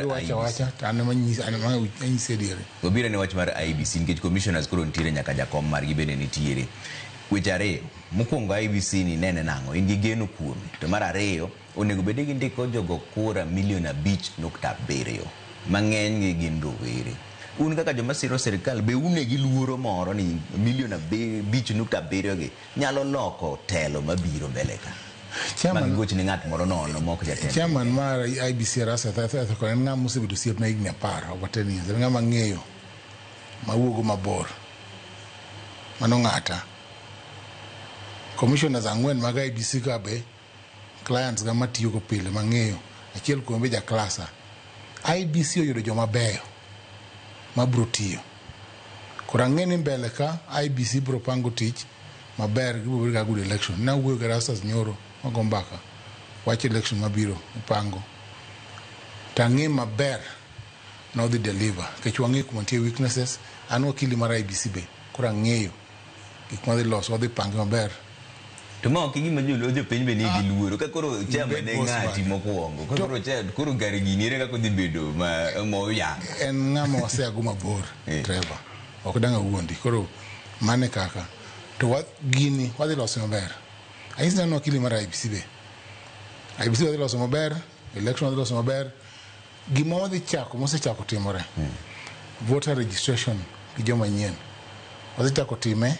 Giwacho IEBC. awacha to an ema anyisi adieri. Wabiro ne wach mar IEBC nikech commissioners koro nitiere, nyaka jakom margi bende nitiere. Weche ariyo. Mokwongo, IEBC ni nene nang'o? In gi geno kuome. To mar ariyo, onego bed ni gindiko jogo kura milion 5.7. Mang'eny gi gin rowere. Un kaka joma siro sirikal, be une gi luoro moro ni milion 5.7 gi nyalo loko telo mabiro mbele ka? Chairman, Mag goch ne ng'at moro nono mok jatend. Chairman mar IEBC, Erastus Ethekon, en ng'ama osebedo osiepna higni 10, over 10 years. En ng'ama ng'eyo mawuogo mabor. Mano ng'ata. Commissioners ang'wen mag IEBC ka be clients ga matiyogo pile mang'eyo. Achiel kuom be ja klasa. IEBC oyudo joma beyo mabro tiyo. Koro ang'e ni mbele ka IEBC bro pango tich maber, gibro bedo ga good election. Nawuoyo gi Erastus nyoro wago mbaka wach election mabiro ipango. To ang'e maber nodhi deliver nikech wang'eyo kuma nitie weaknesses. An wakili mar IEBC be koro ang'eyo gik madhi loso, wadhi pange maber. To ma ok gima joluo jopiny be nigi luoro ka koro chairman ne Boss ng'ati man. mokwongo. Ka koro koro kar gini ere kaka odhi bedo ma moyang. En ng'ama waseago mabor, Trevor. Ok dang' awuondi. Koro mane kaka. To wa, gini wadhi loso maber. Anyisi ni an wakili mar IEBC be. IEBC wadhi loso maber, election wadhi loso maber. Gima wadhi chako, mosechako timore, voter registration gi joma nyien. Wadhi chako time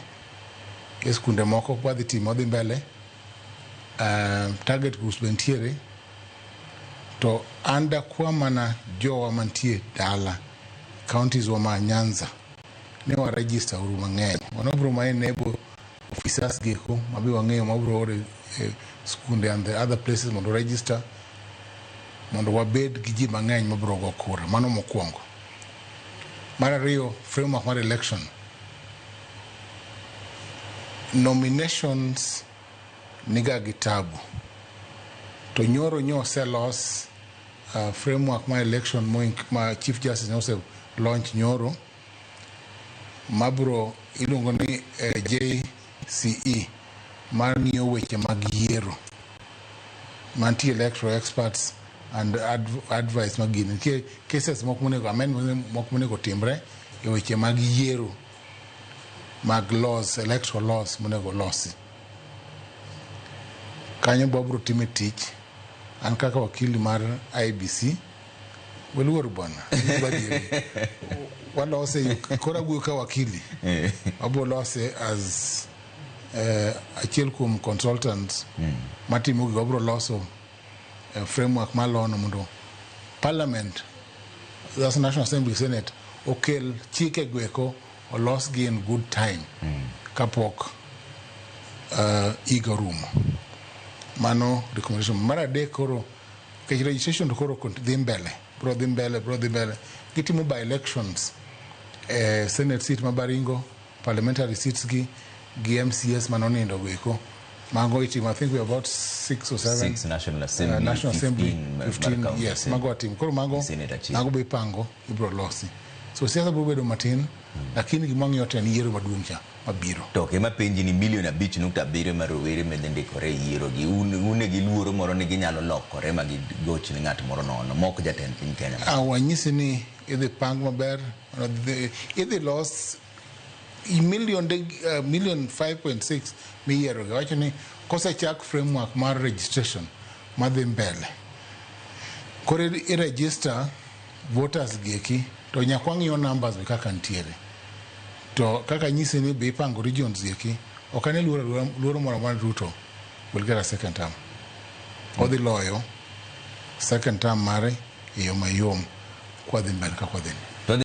e skunde moko, wadhi time, wadhi mbele. Target groups be nitiere. To an dakwa mana jowa mantie dala, counties wa ma Nyanza, ne wa register uru mang'eny. Mano bro ma enable officers gieko mabe wang'eyo mabro oro e skunde and the other places mondo register, mondo wabed gi ji mang'eny mabro go kura. Mano mokwongo. Mar ariyo, framework mar election. Nominations niga gi tabu. To nyoro nyo oselos framework mar election ma Chief Justice ne ose launch nyoro mabro iluongo ni JCE mar ng'iyo weche mag yiero mantie electoral experts and advice mag gini. Nitie cases moko monego amendment moko monego timre e weche mag yiero mag laws, electoral laws monego losi. Kanyo be wabro time tich. An kaka wakili mar IEBC, weluor bwana, walose koro awuoyo ka wakili, wabro lose as achiel kuom consultants matimo gigo. Wabro loso framework mar law no mondo parliament, that's National Assembly, Senate, okel chike goeko olosgi in good time kapok higa orumo. Mano recommendation mar adek. Koro nikech registration to koro dhi mbele, bro dhi mbele, bro dhi mbele. Gitimo by elections, senate seat ma Baringo, parliamentary seats gi MCAs manonindo go eko. Mago itimo, I think we are about six or seven. Six National Assembly, National Assembly, 15 mar 15 county yes assembly. Mago watimo koro mago Senate achiel. Mago be ipango, ibro losi. So siasa bro bedo matin, lakini gima wang'iyo to en yiero maduong' cha mabiro. To ok ema penji ni milion 5.7 mar rowere madhi ndikore e yiero gi un une gi luoro moro ni ginyalo lokore ma gigoch ne ng'at moro nono mok jatend piny Kenya. Ah, wanyisi ni idhi pang maber, idhi los million million 5.6 miyiero gi. Wacho ni kosechak framework mar registration madhi mbele, koro i register voters gieki to nyaka wang'iyo numbers be kaka nitiere. To kaka nyisi ni be ipango regions gieki, ok ane luoro luoro moro amora. Ruto will get a second term, odhi loyo second term mare e yo mayom kwadhi mbele kaka wadhi ni.